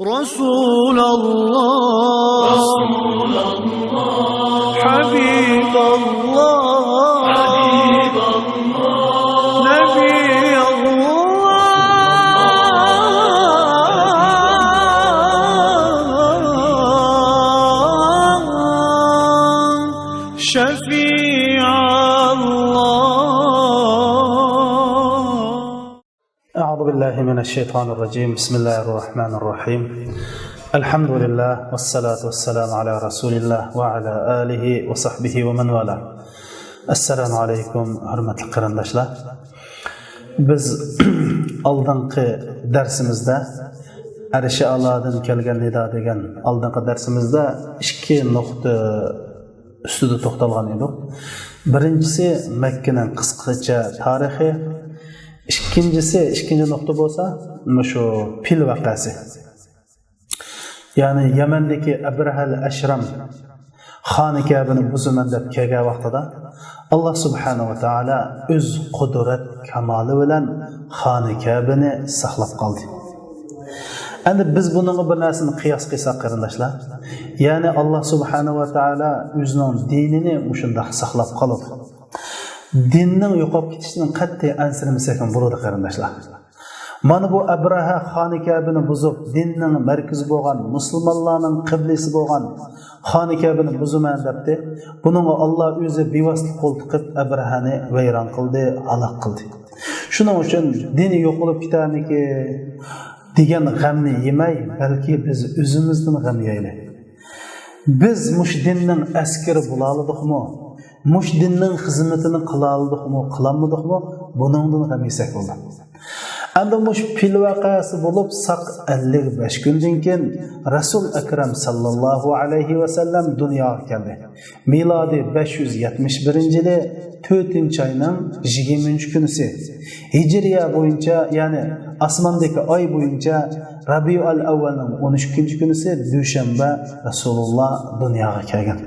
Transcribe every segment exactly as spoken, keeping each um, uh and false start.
رسول الله، حبيب الله، نبي الله، شفيع الله. أعوذ بالله من الشيطان الرجيم. بسم الله الرحمن الرحيم. الحمد لله والصلاة والسلام على رسول الله وعلى آله وصحبه ومن والاه. السلام عليكم، ھۆرمەتلىك قېرىنداشلار. بىز ئالدىنقى دەرسىمىزدە، ئەرشى ئالادىن كەلگەن نىدا دېگەن ئالدىنقى دەرسىمىزدە ئىككى نۇقتا ئۈستىدە توختالغان ئىدۇق. بىرىنچىسى، مەككىنىڭ قىسقىچە تارىخى. ئىككىنچىسى، ئىككىنچى نۇقتا بولسا، مۇشۇ پىل ۋەقەسى. يەنى يەمەندىكى ئەبرەھەل ئەشرەم خانى كەبىنى بۇزىمەن دەپ كەلگەن ۋاقتىدا، ئاللا سۇبھانەھۇ ۋە تائالا ئۆز قۇدرەت كامالى بىلەن خانى كەبىنى ساقلاپ قالدى. ئەمدى بىز بۇنىڭغا بىر نەرسىنى قىياس قىلساق، قېرىنداشلار، يەنى ئاللا سۇبھانەھۇ ۋە تائالا ئۆزىنىڭ دىنىنى مۇشۇنداق ساقلاپ قالىدۇ. دىننىڭ يوقاپ كېتىشىدىن قەتئىي ئەنسىرىمىسەكمۇ بولىدۇ، قېرىنداشلار. مانا بۇ ئەبرەھە خانى كەبىنى بۇزۇپ، دىننىڭ مەركىزى بولغان، مۇسۇلمانلارنىڭ قىبلىسى بولغان خانى كەبىنى بۇزىمەن دەپتى. بۇنىڭغا ئاللا ئۆزى بىۋاسىتە قول تىقىپ، ئەبرەھەنى ۋەيران قىلدى، ھالاك قىلدى. شۇنىڭ ئۈچۈن دىنى يوقىلىپ كېتەرمىكىن دېگەن غەمنى يېمەي، بەلكى بىز ئۆزىمىزدىن غەم يەيلى. بىز مۇشۇ دىننىڭ ئەسكىرى بولالىدۇقمۇ؟ مۇشۇ دىننىڭ خىزمىتىنى قىلالىدۇقمۇ، قىلالمىدۇقمۇ؟ بۇنىڭدىن غەم يېسەك بولدى. ئەمدى مۇشۇ پىل ۋەقەسى بولۇپ ساق ئەللىك بەش كۈندىن كېيىن رەسۇل ئەكرەم ساللاللاھۇ ئەلەيھى ۋەسەللەم دۇنياغا كەلدى. مىلادىي بەش يۈز يەتمىش بىرىنچى يىلى تۆتىنچى ئاينىڭ يىگىرمىنچى كۈنىسى، ھىجرىيە بويىچە، يەنى ئاسماندىكى ئاي بويىچە رەبىئۇل ئەۋۋەلنىڭ ئون ئىككىنچى كۈنىسى، دۈشەنبە رەسۇلۇللا دۇنياغا كەلگەن.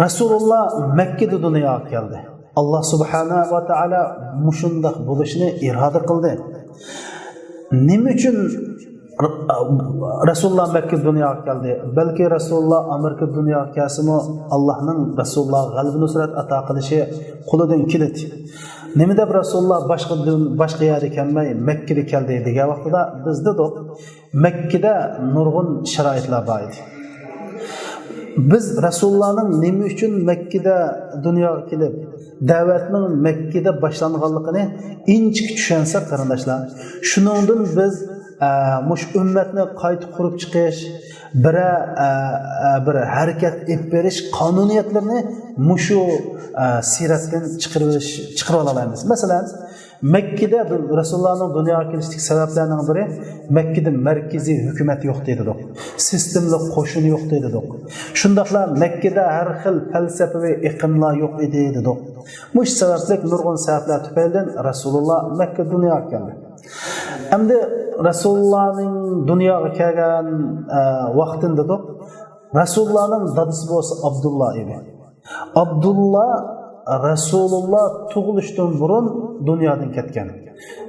رەسۇلۇللا مەككىدە دۇنياغا كەلدى. ئاللا سۇبھانەھۇ ۋە تائالا مۇشۇنداق بولۇشىنى ئىرادە قىلدى. نېمە ئۈچۈن رەسۇلۇللا مەككىدە دۇنياغا كەلدى؟ بەلكى رەسۇلۇللا ئامېرىكىدا دۇنياغا كەلسىمۇ، ئاللانىڭ رەسۇلۇللاغا غەلىبە نۇسرەت ئاتا قىلىشى قولىدىن كېلىدۇ. نېمە دەپ رەسۇلۇللا باشقا دىن، باشقا يەردە كەلمەي، مەككىدە كەلدى دېگەن ۋاقتىدا، بىز دېدۇق، مەككىدە نۇرغۇن شارائىتلار بار ئىدى. بىز رەسۇلۇللانىڭ نېمە ئۈچۈن مەككىدە دۇنياغا كېلىپ، دەۋەتنىڭ مەككىدە باشلانغانلىقىنى ئىنچىكە چۈشەنسەك، قېرىنداشلار، شۇنىڭدىن بىز، ئە، مۇشۇ ئۈممەتنى قايتا قۇرۇپ چىقىش، بىرەر، ئە، ئە، بىر ھەرىكەت ئېلىپ بېرىش قانۇنىيەتلىرىنى مۇشۇ، ئە، سىرەتتىن چىقىرىۋېلىش، چىقىرىۋالالايمىز. مەسىلەن، مەككىدە رەسۇلۇللانىڭ دۇنياغا كېلىشتىكى سەۋەبلەرنىڭ بىرى، مەككىدە مەركىزىي ھۆكۈمەت يوق دېدۇق. سىستېمىلىق قوشۇن يوق دېدۇق. شۇنداقلا مەككىدە ھەر خىل پەلسەپىۋى ئېقىملار يوق ئىدى دېدۇق. مۇشۇ سەۋەبلىك نۇرغۇن سەۋەبلەر تۈپەيلىدىن رەسۇلۇللا مەككە دۇنياغا كەلدى. ئەمدى رەسۇلۇللانىڭ دۇنياغا كەلگەن، ئە، ۋاقتىنى دېدۇق. رەسۇلۇللانىڭ دادىسى بولسا ئابدۇللا ئىدى. ئابدۇللا رەسۇلۇللا تۇغۇلۇشتىن بۇرۇن دۇنيادىن كەتكەن.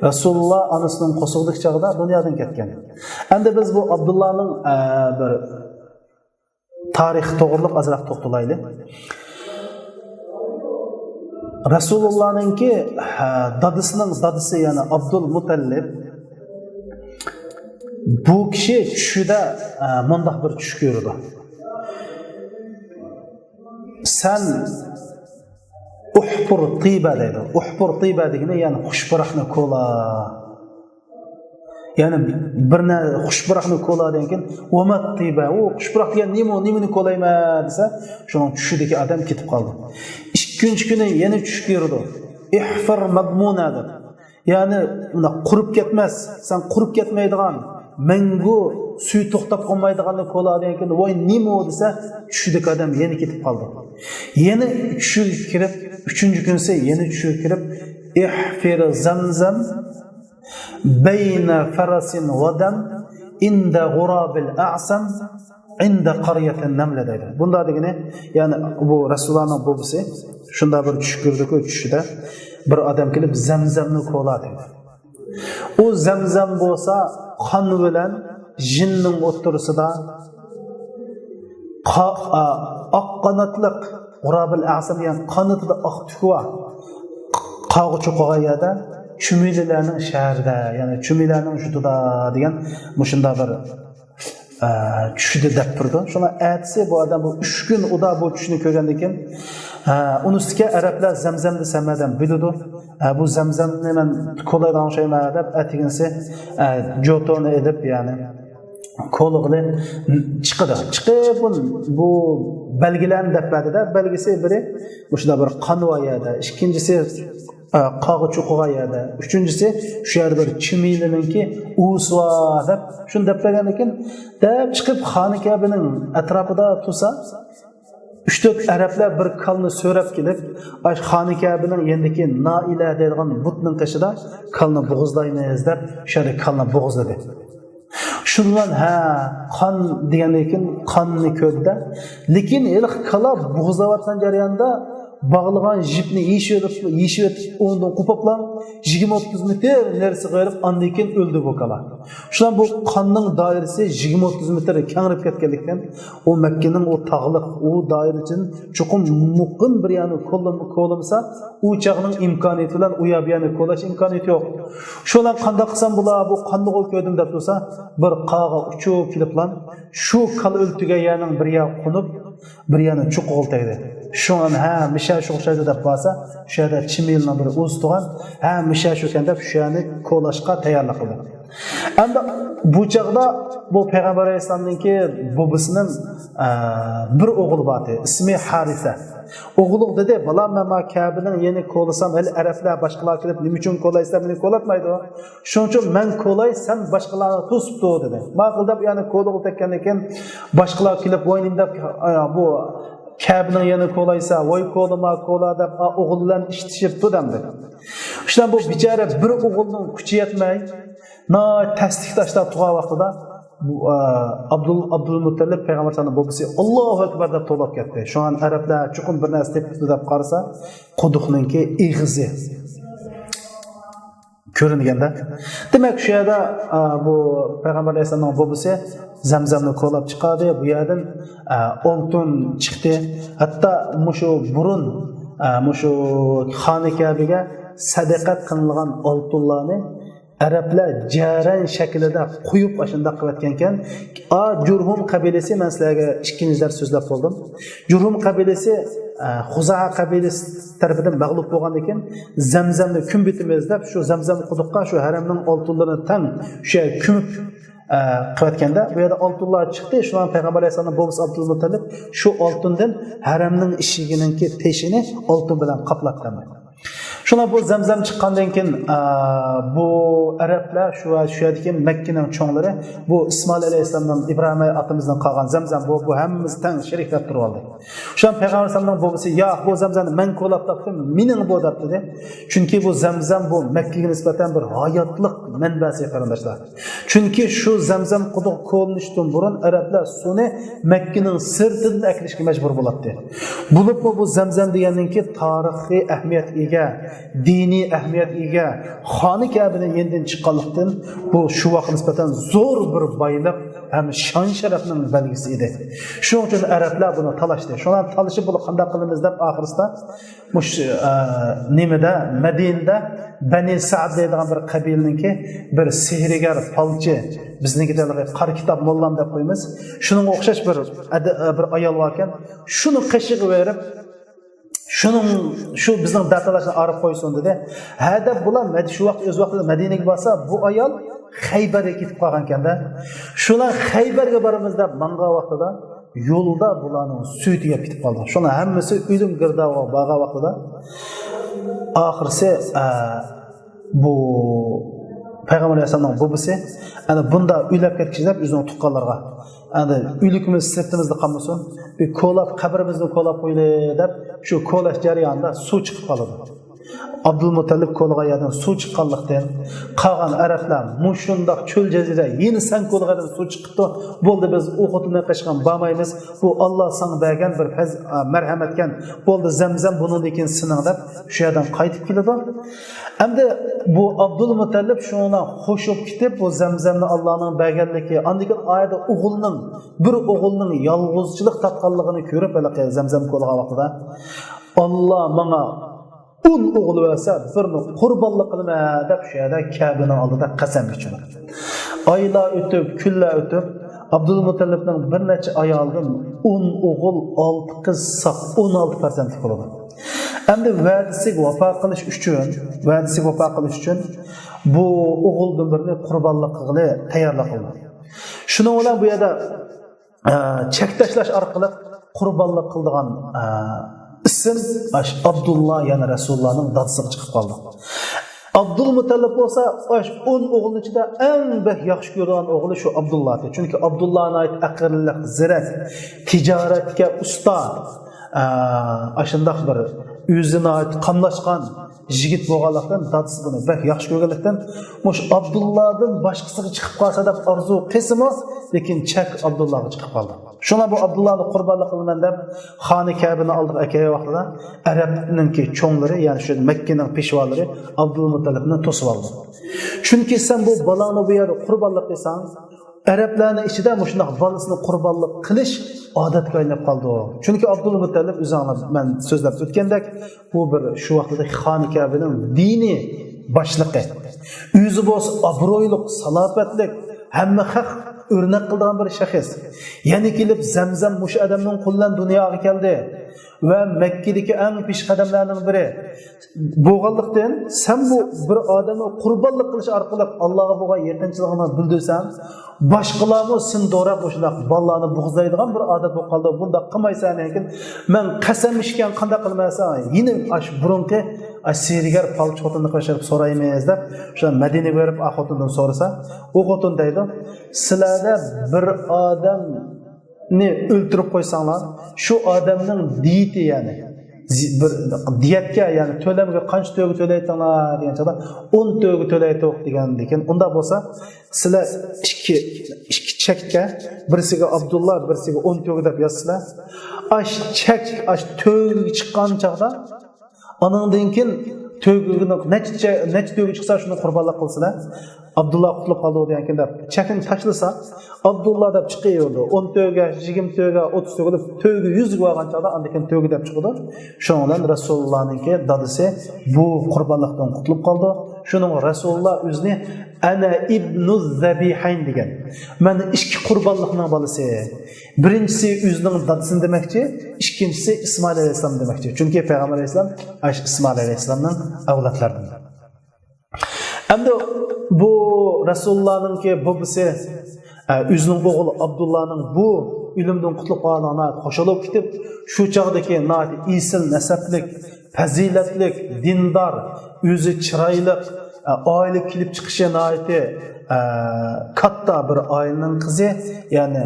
رەسۇلۇللا ئانىسىنىڭ قورسىقىدىكى چاغدا دۇنيادىن كەتكەن. ئەمدى بىز بۇ ئابدۇللانىڭ، ئە، بىر تارىخى توغرىلىق ئازراق توختىلايلى. رەسۇلۇللانىڭكى، ئە، دادىسىنىڭ دادىسى، يەنى ئابدۇل مۇتەللىپ، بۇ كىشى چۈشىدە، ئە، مۇنداق بىر چۈش كۆرىدۇ. سەن ئۇھپۇر تىيبە دەيدۇ. ئۇھپۇر تىيبە دېگىنى، يەنى خۇش پۇراقنى كولا. يەنى بىر نە-، خۇش پۇراقنى كولا دېگەن كېيىن، ۋەمەت تىيبە. ئۇ خۇش پۇراق دېگەن نېمە، ئۇ نېمىنى كولايمەن دېسە، شۇنىڭ چۈشىدىكى ئادەم كېتىپ قالدى. ئىككىنچى كۈنى يەنە چۈش كۆرىدۇ. ئىھفىر مەدمۇنە دەپ. يەنى، مۇنداق قۇرۇپ كەتمەس، سەن قۇرۇپ كەتمەيدىغان، مەڭگۈ سۈيى توختاپ قالمايدىغاننى كولا دېگەن كېيىن، ۋاي، نېمە ئۇ دېسە، چۈشىدىكى ئادەم يەنە كېتىپ قالدى. يەنە چۈشىگە كىرىپ، ئۈچىنچى كۈنىسى يەنە چۈشىگە كىرىپ، ئىھفىر زەمزەم بەينە فەرەسىن ۋەدەم ئىندە غۇرابىل ئەسەم ئىندە قەريەتىن نەملە دەيدۇ. بۇنداق دېگىنى، يەنى بۇ رەسۇلۇللانىڭ بوۋىسى شۇنداق بىر چۈش كۆردىكۇ، چۈشىدە بىر ئادەم كېلىپ زەمزەمنى كولا دەيدۇ. ئۇ زەمزەم بولسا قان بىلەن جىننىڭ ئوتتۇرىسىدا قا-، ئا، ئاق قاناتلىق غۇرابىل ئەسەم دېگەن قانىتىدا ئاق تۈكى بار قاغا چوقۇغان يەردە، چۈمۈلىلەرنىڭ شەھىرىدە، يەنى چۈمۈلىلەرنىڭ يۇرتىدا دېگەن مۇشۇنداق بىر، ئە، چۈشىدە دەپ تۇرىدۇ. شۇڭا ئەتىسى بۇ ئادەم بۇ ئۈچ كۈن ئۇدا بۇ چۈشنى كۆرگەندىن كېيىن، ئە، ئۇنىسىكەن ئەرەبلەر زەمزەم دېسە ھەممە ئادەم بىلىدۇ. ئە، بۇ زەمزەمنى مەن كولايدىغان ئوخشايمەن دەپ ئەتىگىنىسى، ئە، جوتونى ئېلىپ، يەنى كولىغىلى چىقىدۇ. چىقىپ بۇ، بۇ بەلگىلەرنى دەپ بەردى-دە، بەلگىسى بىرى مۇشۇنداق بىر قان بار يەردە، ئىككىنچىسى، ئە، قاغا چوقۇغان يەردە، ئۈچىنچىسى شۇ يەردە بىر چۈمۈلىنىڭكى ئۇۋىسى بار دەپ، شۇنى دەپ بەرگەندىن كېيىن، دەپ چىقىپ خانىكەبىنىڭ ئەتراپىدا تۇرسا، ئۈچ تۆت ئەرەبلەر بىر كالىنى سۆرەپ كېلىپ، ئاشۇ خانىكەبىنىڭ يېنىدىكى نائىلە دەيدىغان بۇتنىڭ قېشىدا كالىنى بوغۇزلايمىز دەپ، شۇ يەردە كالىنى بوغۇزلىدى. شۇنىڭ بىلەن، ھە، قان دېگەندىن كېيىن قاننى كۆردى-دە. لېكىن ھېلىقى كالا بوغۇزلاۋاتقان جەرياندا باغلىغان يىپنى يېشىۋېتىپ، يېشىۋېتىپ، ئۇنىڭدىن قوپۇپلا يىگىرمە ئوتتۇز مېتىر نېرىسىغا بېرىپ، ئاندىن كېيىن ئۆلدى بۇ كالا. شۇڭا بۇ قاننىڭ دائىرىسى يىگىرمە ئوتتۇز مېتىر كەڭرىپ كەتكەنلىكتىن، ئۇ مەككىنىڭ ئۇ تاغلىق، ئۇ دائىرىسىدىن چوقۇم مۇقىم بىر يەرنى كولىم-، كولىمىسا، ئۇ چاغنىڭ ئىمكانىيىتى بىلەن ئۇ يەر بۇ يەرنى كولاش ئىمكانىيىتى يوق. شۇ بىلەن قانداق قىلسام بولا، بۇ قاننىغۇ كۆردۈم دەپ تۇرسا، بىر قاغا ئۇچۇپ كېلىپلا شۇ كالا ئۆلتۈرگەن يەرنىڭ بىر يەرگە قونۇپ، بىر يەرنى چوقۇغىلى تەگدى. شۇڭا ھە، مىشە شۇ ئوخشايدۇ دەپ بارسا، شۇ يەردە چىمىلنىڭ بىر ئۇزى تۇرغان، ھە، مىشە شۇكەن دەپ شۇ يەرنى كولاش قا تەييارلىق قىلدى. ئەمدى بۇ چاغدا بۇ پەيغەمبەر ئەلەيھىسسالامنىڭكى بوبىسىنىڭ، ئە، بىر ئوغلى بار ئىدى، ئىسمى ھارىسە. ئوغلىغا دېدى، بالام، مەن ما كەبىنىڭ يېنى كولىسام، ھېلى ئەرەبلەر باشقىلار كېلىپ، نېمە ئۈچۈن كولايسىلەر، مېنى كولاتمايدۇ. شۇنىڭ ئۈچۈن مەن كولاي، سەن باشقىلارنى توسۇپ تۇر، دېدى. ماقۇل دەپ، يەنى كولىغا تەگكەندىن كېيىن، باشقىلار كېلىپ، ۋاي، نېمە دەپ، ئايا، بۇ كەبىنىڭ يېنى كولايسا، ۋاي، كولىما، كولا دەپ، ئا، ئوغۇل بىلەن ئىشتىشىپ تۇر دەمدى. شۇنداق بۇ بىچارە بىر ئوغۇلنىڭ كۈچى يەتمەي، ناھايىتى تەسلىكتە ئاشتا تۇرغان ۋاقتىدا، بۇ، ئا، ئابدۇل-، ئابدۇلمۇتەللىپ پەيغەمبەر ئەلەيھىسسالام بوبىسى، ئاللاھۇ ئەكبەر دەپ توۋلاپ كەتتى. شۇڭا ئەرەبلەر چوقۇم بىر نەرسە تېپىپتۇ دەپ قارىسا، قۇدۇقنىڭكى ئېغىزى كۆرۈنگەندە. دېمەك، شۇ يەردە، ئا، بۇ پەيغەمبەر ئەلەيھىسسالامنىڭ بوبىسى زەمزەمنى كولاپ چىقاردى. بۇ يەردىن، ئا، ئالتۇن چىقتى. ھەتتا مۇشۇ بۇرۇن، ئا، مۇشۇ خانىكەبىگە سەدىقە قىلىنغان ئالتۇنلارنى ئەرەبلەر جەرەن شەكلىدە قويۇپ، ئاشۇنداق قىلىۋەتكەنكەن. ئا، جۇرھۇم قەبىلىسى، مەن سىلەرگە ئىككىنچى دەرس سۆزلەپ بولدۇم. جۇرھۇم قەبىلىسى، ئە، خۇزائە قەبىلىسى تەرىپىدىن مەغلۇپ بولغاندىن كېيىن، زەمزەمنى كۆمۈۋېتىمىز دەپ، شۇ زەمزەم قۇدۇققا شۇ ھەرەمنىڭ ئالتۇنلىرىنى تەڭ شۇ يەرگە كۆمۈپ، ئە، قىلىۋەتكەندە، بۇ يەردە ئالتۇنلار چىقتى. شۇڭا پەيغەمبەر ئەلەيھىسسالامنىڭ بوۋىسى ئابدۇلمۇتەللىپ شۇ ئالتۇندىن ھەرەمنىڭ ئىشىكىنىڭكى تېشىنى ئالتۇن بىلەن قاپلاپ قويدى. شۇڭا بۇ زەمزەم چىققاندىن كېيىن، ئا، بۇ ئەرەبلەر شۇ، شۇ يەردىكى مەككىنىڭ چوڭلىرى بۇ ئىسمائىل ئەلەيھىسسالامنىڭ، ئىبراھىم ئاتىمىزدىن قالغان زەمزەم بۇ، بۇ ھەممىمىز تەڭ شېرىك دەپ تۇرۇۋالدى. شۇ پەيغەمبەر ئەلەيھىسسالامنىڭ بوۋىسى، ياق، بۇ زەمزەمنى مەن كولاپ تاپتىم، مېنىڭ بۇ دەپ دېدى. چۈنكى بۇ زەمزەم بۇ مەككىگە نىسبەتەن بىر ھاياتلىق مەنبەسى، قېرىنداشلار. چۈنكى شۇ زەمزەم قۇدۇقى كولىنىشتىن بۇرۇن ئەرەبلەر سۇنى مەككىنىڭ سىرتىدىن ئەكېلىشكە مەجبۇر بولاتتى. بولۇپمۇ بۇ زەمزەم دېگەننىڭكى تارىخىي ئەھمىيەتكە ئىگە، دىنىي ئەھمىيەتكە ئىگە، خانى كەبىنى يېنىدىن چىققانلىقتىن، بۇ شۇ ۋاقىتقا نىسبەتەن زور بىر بايلىق ھەم شان شەرەپنىڭ بەلگىسى ئىدى. شۇنىڭ ئۈچۈن ئەرەبلەر بۇنى تالاشتى. شۇنىڭ تالىشىپ، بۇنى قانداق قىلىمىز دەپ، ئاخىرسىدا مۇش-، ئە، نېمىدە، مەدىنىدە بەنى سەئد دەيدىغان بىر قەبىلىنىڭكى بىر سېھىرگەر، پالچى، بىزنىڭكىدە قارا كىتاب موللام دەپ قويىمىز. شۇنىڭغا ئوخشاش بىر ئەدە-، بىر ئايال باركەن. شۇنىڭ قېشىغا بېرىپ، شۇنىڭ، شۇ بىزنىڭ دەردىمىزنى ئاغرىپ قويسۇن دېدى. ھە دەپ، بۇلار مەد-، شۇ ۋاقىت، ئۆز ۋاقتىدا مەدىنىگە بارسا، بۇ ئايال خەيبەرگە كېتىپ قالغانكەن-دە. شۇلار خەيبەرگە بارىمىز دەپ ماڭغان ۋاقتىدا، يولدا بۇلارنىڭ سۈيى تۈگەپ كېتىپ قالدى. شۇلار ھەممىسى ئۆلۈم گىردابىغا بارغان ۋاقتىدا، ئاخىرسى، ئە، بۇ پەيغەمبەر ئەلەيھىسسالامنىڭ بوۋىسى، ئەنە بۇنداق ئۆلۈپ كەتكۈچە دەپ ئۆزىنىڭ تۇغقانلىرىغا، ئەنە ئۆلۈكىمىز سىرتىمىزدا قالمىسۇن، بىر كولاپ، قەبرىمىزنى كولاپ قويىلى دەپ، شۇ كولاش جەريانىدا سۇ چىقىپ قالىدۇ. ئابدۇلمۇتەللىپ كولىغان يەردىن سۇ چىققانلىقتىن، قالغان ئەرەبلەر مۇشۇنداق چۆل جەزىرە، يەنە سەن كولىغان يەردىن سۇ چىقىپتۇ، بولدى، بىز ئۇ خوتۇننى قېچىشقا بارمايمىز، بۇ ئاللا ساڭا بەرگەن بىر پەز-، ئا، مەرھەمەتكەن، بولدى، زەمزەم بۇنىڭدىن كېيىن سېنىڭ، دەپ شۇ يەردىن قايتىپ كېلىدۇ. ئەمدى بۇ ئابدۇلمۇتەللىپ شۇنىڭ بىلەن خوش بولۇپ كېتىپ، بۇ زەمزەمنى ئاللانىڭ بەرگەنلىكى، ئاندىن كېيىن ئايەتتە ئوغلىنىڭ، بىر ئوغلىنىڭ يالغۇزچىلىق تارتقانلىقىنى كۆرۈپ، ھېلىقى زەمزەم كولىغان ۋاقتىدا، ئاللا ماڭا ئون ئوغۇل بەرسە، بىرىنى قۇربانلىق قىلىمەن، دەپ شۇ يەردە كەبىنىڭ ئالدىدا قەسەم ئىچىدۇ. ئايلار ئۆتۈپ، كۈنلەر ئۆتۈپ، ئابدۇلمۇتەللىپنىڭ بىر نەچچە ئايالىدىن ئون ئوغۇل، ئالتە قىز ساق، ئون ئالتە پەرزەنتلىك بولىدۇ. ئەمدى ۋەدىسىگە ۋاپا قىلىش ئۈچۈن، ۋەدىسىگە ۋاپا قىلىش ئۈچۈن بۇ ئوغۇلدىن بىرنى قۇربانلىق قىلغىلى تەييارلىق قىلدى. شۇنىڭ بىلەن بۇ يەردە، ئە، چەك تاشلاش ئارقىلىق قۇربانلىق قىلىدىغان، ئە، ئىسىم ئاش ئابدۇللا، يەنى رەسۇلۇللانىڭ دادىسىغا چىقىپ قالدى. ئابدۇلمۇتەللىپ بولسا ئاش ئون ئوغلىنىڭ ئىچىدە ئەڭ بەك ياخشى كۆرىدىغان ئوغلى شۇ ئابدۇللا ئىدى. چۈنكى ئابدۇللا ناھايىتى ئەقىللىق، زېرەك، تىجارەتكە ئۇستا، ئە، ئاشۇنداق بىر ئۆزى ناھايىتى قاملاشقان يىگىت بولغانلىقتىن، دادىسى بۇنى بەك ياخشى كۆرگەنلىكتىن، مۇشۇ ئابدۇللادىن باشقىسىغا چىقىپ قالسا دەپ ئارزۇ قىلسىمۇ، لېكىن چەك ئابدۇللاغا چىقىپ قالدى. شۇڭا بۇ ئابدۇللانى قۇربانلىق قىلىمەن دەپ، خانى كەبىنى ئالدىغا ئەكەلگەن ۋاقتىدا، ئەرەبنىڭكى چوڭلىرى، يەنى شۇ مەككىنىڭ پېشۋالىرى ئابدۇلمۇتەللىپنى توسۇپ ئالدى. چۈنكى سەن بۇ بالاڭنى بۇ يەردە قۇربانلىق قىلساڭ، ئەرەبلەرنىڭ ئىچىدە مۇشۇنداق بالىسىنى قۇربانلىق قىلىش ئادەتكە ئايلىنىپ قالىدۇ. چۈنكى ئابدۇلمۇتەللىپ، ئۆزۈڭلار، مەن سۆزلەپ ئۆتكەندەك، بۇ بىر شۇ ۋاقتىدىكى خانى كەبىنىڭ دىنىي باشلىقى. ئۆزى بولسا ئابرۇيلۇق، سالاپەتلىك، ھەممە خەق ئۆرنەك قىلىدىغان بىر شەخس. يەنە كېلىپ زەمزەم مۇشۇ ئادەمنىڭ قولى بىلەن دۇنياغا كەلدى ۋە مەككىدىكى ئەڭ پېشقەدەملەرنىڭ بىرى. بولغانلىقتىن، سەن بۇ بىر ئادەمنى قۇربانلىق قىلىش ئارقىلىق ئاللاغا بولغان يېقىنچىلىقىڭنى بىلدۈرسەڭ، باشقىلارمۇ سېنى دوراپ مۇشۇنداق بالىلارنى بوغزايدىغان بىر ئادەت بولۇپ قالدى. بۇنداق قىلمايسەن، لېكىن مەن قەسەم ئىچكەن، قانداق قىلىمەن دېسەڭ، يەنە ئاش بۇرۇنقى ئاش سېھىرگەر پالچى خوتۇننى قوشۇپ سورايمىز، دەپ شۇ مەدىنىگە بېرىپ ئا خوتۇندىن سورىسا، ئۇ خوتۇن دەيدۇ، سىلەردە بىر ئادەم نى ئۆلتۈرۈپ قويساڭلار، شۇ ئادەمنىڭ دىيىتى، يەنى زى-، بىر دىيەتكە، يەنى تۆلەمگە قانچە تۆگە تۆلەيتىڭلار دېگەن چاغدا، ئون تۆگە تۆلەيتتۇق دېگەندىكىن، ئۇنداق بولسا سىلەر ئىككى، ئىككى چەككە، بىرسىگە ئابدۇللا، بىرسىگە ئون تۆگە دەپ يازسىلەر. ئاش چەك، ئاش تۆگىگە چىققان چاغدا، ئانىڭدىن كېيىن تۆگىنى نەچچە، نەچچە تۆگە چىقسا، شۇنى قۇربانلىق قىلسىلەر. ئابدۇللا قۇتۇلۇپ قالدى دېگەنكىن دەپ چەكنى تاشلىسا، ئابدۇللا دەپ چىقىۋېرىدۇ. ئون تۆگە، يىگىرمە تۆگە، ئوتتۇز تۆگە دەپ، تۆگە يۈزگە بارغان چاغدا ئاندىن كېيىن تۆگە دەپ چىقىدۇ. شۇنىڭ بىلەن رەسۇلۇللانىڭكى دادىسى بۇ قۇربانلىقتىن قۇتۇلۇپ قالىدۇ. شۇنىڭ رەسۇلۇللا ئۆزىنى «ئەنە ئىبنۇ زەبىھەين» دېگەن. مەن ئىككى قۇربانلىقنىڭ بالىسى. بىرىنچىسى ئۆزىنىڭ دادىسىنى دېمەكچى، ئىككىنچىسى ئىسمائىل ئەلەيھىسسالام دېمەكچى. چۈنكى پەيغەمبەر ئەلەيھىسسالام ئاش ئىسمائىل ئەلەيھىسسالامنىڭ ئەۋلادلىرىدىن. ئەمدى بۇ رەسۇلۇللانىڭكى بوبىسى، ئە، ئۆزىنىڭ ئوغلى ئابدۇللانىڭ بۇ ئۆلۈمدىن قۇتۇلۇپ قالغانلىقىغا ناھايىتى خۇشال بولۇپ كېتىپ، شۇ چاغدىكى ناھايىتى ئېسىل نەسەبلىك، پەزىلەتلىك، دىندار، ئۆزى چىرايلىق، ئە، ئائىلە كېلىپ چىقىشى ناھايىتى، ئە، كاتتا بىر ئائىلىنىڭ قىزى، يەنى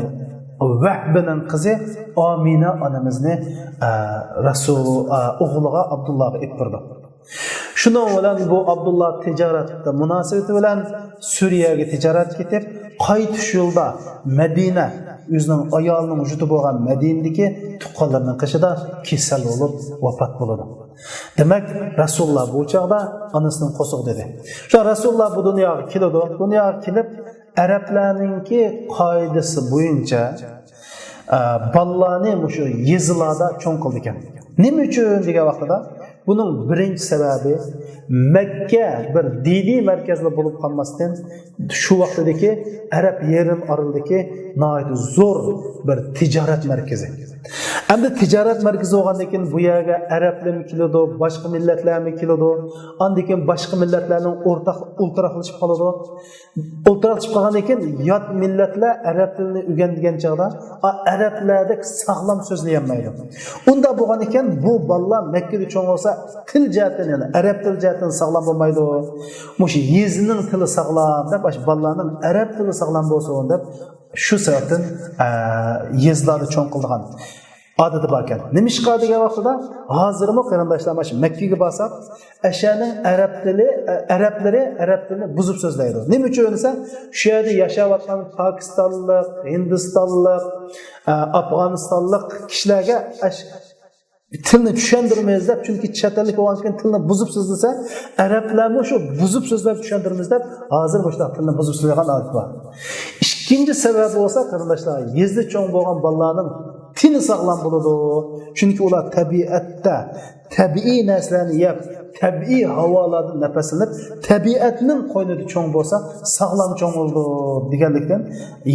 ۋەھبىنىڭ قىزى ئامىنە ئانىمىزنى، ئە، رەسۇل، ئە، ئوغلىغا ئابدۇللاغا ئېلىپ بېرىدۇ. شۇنىڭ بىلەن بۇ ئابدۇللا تىجارەت مۇناسىۋىتى بىلەن سۈرىيەگە تىجارەتكە كېتىپ، قايتىش يولىدا مەدىنە، ئۆزىنىڭ ئايالىنىڭ يۇرتى بولغان مەدىنىدىكى تۇغقانلىرىنىڭ قېشىدا كېسەل بولۇپ ۋاپات بولىدۇ. دېمەك، رەسۇلۇللا بۇ چاغدا ئانىسىنىڭ قورسىقىدا ئىدى. شۇ رەسۇلۇللا بۇ دۇنياغا كېلىدۇ. دۇنياغا كېلىپ، ئەرەبلەرنىڭكى قائىدىسى بويىچە، ئە، بالىلارنى مۇشۇ يېزىلاردا چوڭ قىلىدىكەن. نېمە ئۈچۈن دېگەن ۋاقتىدا، بۇنىڭ بىرىنچى سەۋەبى، مەككە بىر دىنىي مەركەزلا بولۇپ قالماستىن، شۇ ۋاقتىدىكى ئەرەب يېرىم ئارىلىدىكى ناھايىتى زور بىر تىجارەت مەركىزى. ئەمدى تىجارەت مەركىزى بولغاندىن كېيىن، بۇ يەرگە ئەرەبلەرمۇ كېلىدۇ، باشقا مىللەتلەرمۇ كېلىدۇ. ئاندىن كېيىن باشقا مىللەتلەرنىڭ ئورتاق، ئولتۇراقلىشىپ قالىدۇ. ئولتۇراقلىشىپ قالغاندىن كېيىن، يات مىللەتلەر ئەرەب تىلىنى ئۆگەنگەن چاغدا، ئا، ئەرەبلەردەك ساغلام سۆزلىيەلمەيدۇ. ئۇنداق بولغاندىكىن، بۇ بالىلار مەككىدە چوڭ بولسا، تىل جەھەتتىن، يەنى ئەرەب تىل جەھەتتىن ساغلام بولمايدۇ. مۇشۇ يېزىنىڭ تىلى ساغلام دەپ، ئاشۇ بالىلارنىڭ ئەرەب تىلى ساغلام بولسۇن دەپ، شۇ سەۋەبتىن، ئە، يېزىلاردا چوڭ قىلىدىغان. ئادىتى باركەن. نېمىشقا دېگەن ۋاقتىدا، ھازىرمۇ قېرىنداشلار، مانا شۇ مەككىگە بارساق، ئەشەنىڭ ئەرەب تىلى، ئەرەبلىرى ئەرەب تىلىنى بۇزۇپ سۆزلەيدۇ. نېمە ئۈچۈن دېسە، شۇ يەردە ياشاۋاتقان پاكىستانلىق، ھىندىستانلىق، ئە، ئافغانىستانلىق كىشىلەرگە ئەش-، تىلنى چۈشەندۈرىمىز دەپ، چۈنكى چەت ئەللىك بولغاندىكىن تىلنى بۇزۇپ سۆزلىسە، ئەرەبلەرمۇ شۇ بۇزۇپ سۆزلەپ چۈشەندۈرىمىز دەپ، ھازىر مۇشۇنداق تىلنى بۇزۇپ سۆزلەيدىغان ئادەت بار. ئىككىنچى سەۋەبى بولسا، قېرىنداشلار، يېزىدا چوڭ بولغان بالىلارنىڭ تېنى ساغلام بولىدۇ. چۈنكى ئۇلار تەبىئەتتە تەبىئىي نەرسىلەرنى يەپ، تەبىئىي ھاۋالاردىن نەپەسلىنىپ، تەبىئەتنىڭ قوينىدا چوڭ بولسا، ساغلام چوڭ بولىدۇ دېگەنلىكتىن،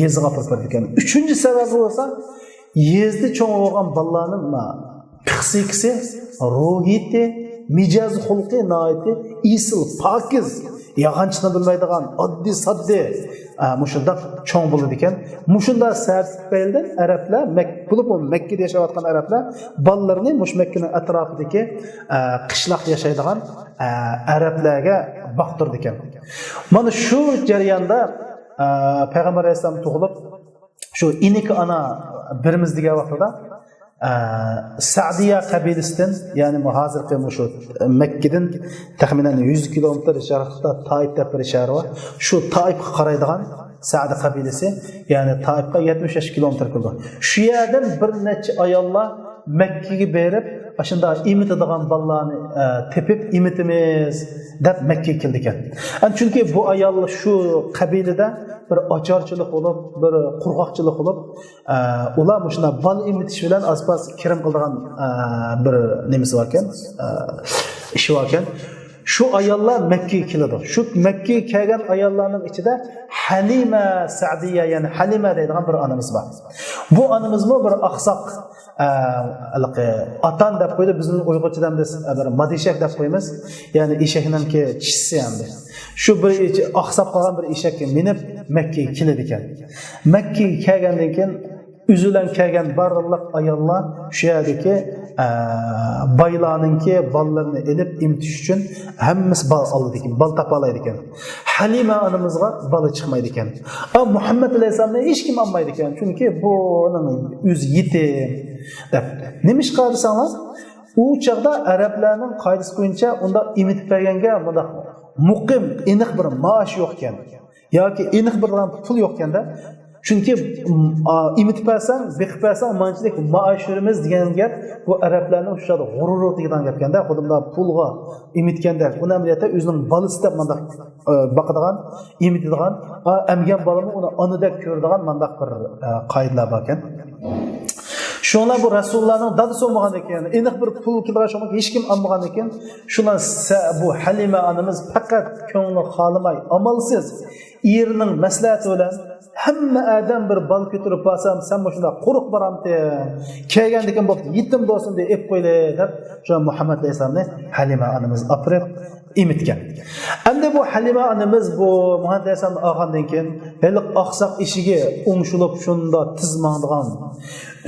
يېزىغا ئاپىرىپ بېرىدىكەن. ئۈچىنچى سەۋەبى بولسا، يېزىدا چوڭ بولغان بالىلارنىڭ پىخسىكىسى، روھىيىتى، مىجەز خۇلقى ناھايىتى ئېسىل، پاكىز، يالغانچىنى بىلمەيدىغان، ئاددىي ساددىي، ئە، مۇشۇنداق چوڭ بولىدىكەن. مۇشۇنداق سەۋەب تۈپەيلىدىن ئەرەبلەر مەك-، بولۇپمۇ مەككىدە ياشاۋاتقان ئەرەبلەر بالىلىرىنى مۇشۇ مەككىنىڭ ئەتراپىدىكى، ئە، قىشلاقتا ياشايدىغان، ئە، ئەرەبلەرگە باقتۇرىدىكەن. مانا شۇ جەرياندا، ئە، پەيغەمبەر ئەلەيھىسسالام تۇغۇلۇپ، شۇ ئىنىكى ئانا بىرىمىز دېگەن ۋاقتىدا، ئە، سەدىيە قەبىلىسىدىن، يەنى ھازىرقى مۇشۇ مەككىدىن تەخمىنەن يۈز كىلومېتىر يىراقلىقتا تائىپ دەپ بىر شەھەر بار. شۇ تائىپقا قارايدىغان سەدى قەبىلىسى، يەنى تائىپقا يەتمىش بەش كىلومېتىر كېلىدۇ. شۇ يەردىن بىر نەچچە ئاياللار مەككىگە بېرىپ، ئاشۇنداق ئېمىتىدىغان بالىلارنى، ئە، تېپىپ ئېمىتىمىز دەپ مەككىگە كېلىدىكەن. ئەن چۈنكى بۇ ئايال شۇ قەبىلىدە بىر ئاچارچىلىق بولۇپ، بىر قۇرغاقچىلىق بولۇپ، ئە، ئۇلار مۇشۇنداق بالا ئېمىتىش بىلەن ئاز-پاز كىرىم قىلىدىغان، ئە، بىر نېمىسى باركەن، ئە، ئىشى باركەن. شۇ ئاياللار مەككىگە كېلىدۇ. شۇ مەككىگە كەلگەن ئاياللارنىڭ ئىچىدە ھەلىمە سەدىيە، يەنى ھەلىمە دەيدىغان بىر ئانىمىز بار. بۇ ئانىمىزمۇ بىر ئاقساق، ئە، ھېلىقى ئاتان دەپ قويدى، بىزنىڭ ئۇيغۇرچىدا ئەمدى بىر مادىشەك دەپ قويىمىز. يەنى ئېشەكنىڭكى چىشىسى ئەمدى. شۇ بىر ئاقساپ قالغان بىر ئېشەككە مىنىپ مەككىگە كېلىدىكەن. مەككىگە كەلگەندىن كېيىن ئۆزى بىلەن كەلگەن بارلىق ئاياللار شۇ يەردىكى، ئە، بايلارنىڭكى بالىلىرىنى ئېلىپ ئېمىتىش ئۈچۈن ھەممىسى بالا ئالىدىكەن، بالا تاپالايدىكەن. ھەلىمە ئانىمىزغا بالا چىقمايدىكەن. ئا، مۇھەممەد ئەلەيھىسسالامنى ھېچكىم ئالمايدىكەن، چۈنكى بۇنىڭ ئۆزى يېتىم دەپ. نېمىشقا دېسەڭلار، ئۇ چاغدا ئەرەبلەرنىڭ قائىدىسى بويىچە ئۇنداق ئېمىتىپ بەرگەنگە مۇنداق مۇقىم، ئېنىق بىر مائاش يوق ئىكەن. ياكى ئېنىق بىر پۇل يوق ئىكەن-دە. چۈنكى، ئا، ئېمىتىپ بەرسەڭ، بېقىپ بەرسەڭ، مانچىلىك مائاش بېرىمىز دېگەن گەپ، بۇ ئەرەبلەرنىڭ شۇ چاغدا غۇرۇرىغا تېگىدىغان گەپ ئىكەن-دە. خۇددى مۇنداق پۇلغا ئېمىتكەندەك، ئۇنى ئەمەلىيەتتە ئۆزىنىڭ بالىسى دەپ مۇنداق، ئا، باقىدىغان، ئېمىتىدىغان، ئا، ئەمگەن بالىمۇ ئۇنى ئانىدەك كۆرىدىغان مۇنداق بىر، ئا، قائىدىلەر باركەن. شۇڭلار بۇ رەسۇلۇللانىڭ دادىسى بولمىغاندىكىن، ئېنىق بىر پۇل كېلىدىغان شۇڭلار ھېچكىم ئالمىغاندىكىن، شۇڭلار سە-، بۇ ھەلىمە ئانىمىز پەقەت كۆڭلى خالىماي، ئامالسىز ئېرىنىڭ مەسلىھەتى بىلەن، ھەممە ئادەم بىر بالا كۆتۈرۈپ بارسام، سەن مۇشۇنداق قۇرۇق بارامتىڭ؟ كەلگەندىكىن بوپتۇ، يېتىم بولسۇن دەپ ئېلىپ قويلى دەپ، شۇ مۇھەممەد ئەلەيھىسسالامنى ھەلىمە ئانىمىز ئاپىرىپ ئېمىتكەن. ئەمدى بۇ ھەلىمە ئانىمىز بۇ مۇھەممەد ئەلەيھىسسالامنى ئالغاندىن كېيىن، ھېلىقى ئاقساق ئېشىكى ئوڭشىلىپ، شۇنداق تېز ماڭىدىغان،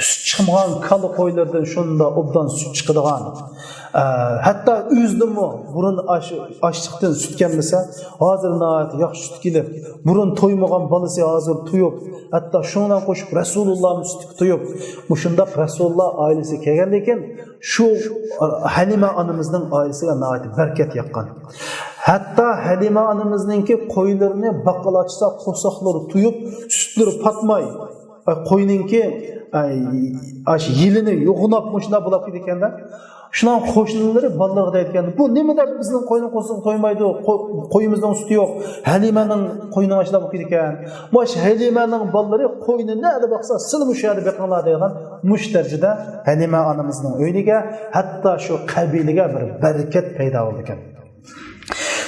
سۈت چىقمىغان كالا قويلىرىدىن شۇنداق ئوبدان سۈت چىقىدىغان، ئە، ھەتتا ئۆزىدىنمۇ بۇرۇن ئاش-، ئاشلىقتىن سۈت كەلمىسە، ھازىر ناھايىتى ياخشى سۈت كېلىپ، بۇرۇن تويمىغان بالىسى ھازىر تويۇپ، ھەتتا شۇنىڭ بىلەن قوشۇپ رەسۇلۇللامۇ سۈتكە تويۇپ، مۇشۇنداق رەسۇلۇللا ئائىلىسىگە كەلگەندىن كېيىن، شۇ، ئە، ھەلىمە ئانىمىزنىڭ ئائىلىسىگە ناھايىتى بەرىكەت ياغقان. ھەتتا ھەلىمە ئانىمىزنىڭكى قويلىرىنى باققىلى ئاچسا، قورساقلىرى تويۇپ، سۈتلىرى پاتماي، ئاي، قوينىڭكى، ئاي، ئاش يېلىنى يوغىناپ مۇشۇنداق بولاپ كېتىدىكەن-دە. شۇنىڭ قوشنىلىرى بالىلىرىغا دەيدىكەن، بۇ نېمە دەپ بىزنىڭ قوينىڭ قورسىقى تويمايدۇ؟ قو-، قويىمىزنىڭ سۈتى يوق. ھەلىمەنىڭ قوينىڭ ئاشۇنداق بولۇپ كېتىدىكەن. مۇشۇ ھەلىمەنىڭ بالىلىرى قوينى نەدە باقسا، سىلە مۇشۇ يەردە بېقىڭلار دەيدىغان مۇشۇ دەرىجىدە ھەلىمە ئانىمىزنىڭ ئۆيىگە، ھەتتا شۇ قەبىلىگە بىر بەرىكەت پەيدا بولىدىكەن.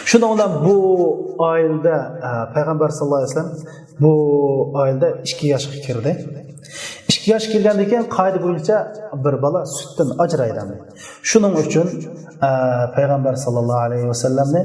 شۇنىڭ بىلەن بۇ ئائىلىدە، ئە، پەيغەمبەر ساللاللاھۇ ئەلەيھى ۋەسەللەم بۇ ئائىلىدە ئىككى ياشقا كىردى. ئىككى ياشقا كىرگەندىن كېيىن قائىدە بويىچە بىر بالا سۈتتىن ئاجرايدۇ ئەمدى. شۇنىڭ ئۈچۈن، ئە، پەيغەمبەر ساللاللاھۇ ئەلەيھى ۋەسەللەمنى،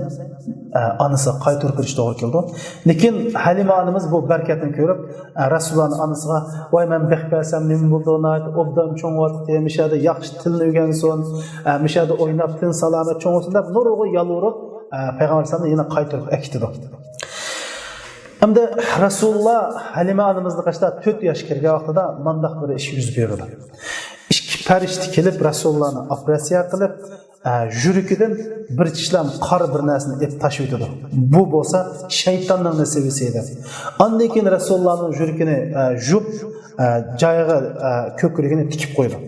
ئە، ئانىسىغا قايتۇرۇپ كىرىش توغرا كېلىدۇ. لېكىن ھەلىمە ئانىمىز بۇ بەرىكەتنى كۆرۈپ، ئە، رەسۇلۇللانىڭ ئانىسىغا، ۋاي، مەن بېقىپ بەرسەم نېمە بولىدۇ، ناھايىتى ئوبدان چوڭىيىۋاتىدۇ، مۇشۇ يەردە ياخشى تىلنى ئۆگەنسۇن، ئە، مۇشۇ يەردە ئويناپ تېنى سالامەت چوڭ بولسۇن دەپ نۇرغۇن يالۋۇرۇپ، ئە، پەيغەمبەر ئەلەيھىسسالامنى يەنە قايتۇرۇپ ئەكېتىدۇ. ئەمدى رەسۇلۇللا ھەلىمە ئانىمىزنى قېشىدا تۆت ياش كىرگەن ۋاقتىدا مانداق بىر ئىش يۈز بېرىدۇ. ئىككى پەرىشتە كېلىپ رەسۇلۇللانى ئوپېراتسىيە قىلىپ، ئە، يۈرىكىدىن بىر چىشلام قارا بىر نەرسىنى ئېلىپ تاشلىۋېتىدۇ. بۇ بولسا شەيتاننىڭ نېسىۋىسى دەپ. ئاندىن كېيىن رەسۇلۇللانىڭ يۈرىكىنى، ئە، يۇيۇپ، ئە، جايىغا، ئە، كۆكرىكىنى تىكىپ قويىدۇ.